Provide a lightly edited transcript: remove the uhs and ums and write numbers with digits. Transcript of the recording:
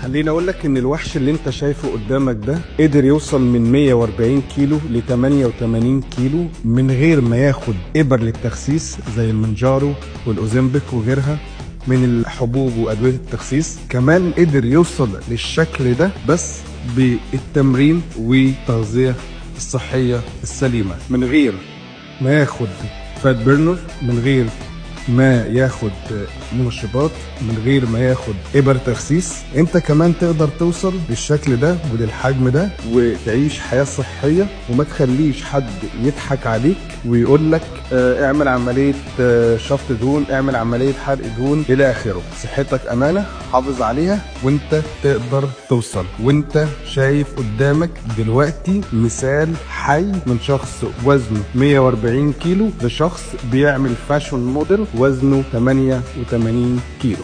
خليني اقول لك ان الوحش اللي انت شايفه قدامك ده قدر يوصل من 140 كيلو ل 88 كيلو من غير ما ياخد ابر للتخسيس زي المنجارو والاوزمبيك وغيرها من الحبوب وادوية التخسيس. كمان قدر يوصل للشكل ده بس بالتمرين والتغذيه الصحية السليمة، من غير ما ياخد fat burner، من غير ما ياخد منشطات، من غير ما ياخد ابر تخسيس. انت كمان تقدر توصل للشكل ده وللحجم ده وتعيش حياة صحية، وما تخليش حد يضحك عليك ويقول لك اعمل عملية شفط دهون، اعمل عملية حرق دهون الى اخره. صحتك امانة، حافظ عليها وانت تقدر توصل. وانت شايف قدامك دلوقتي مثال حي من شخص وزنه 140 كيلو لشخص بيعمل fashion model وزنه 88 كيلو.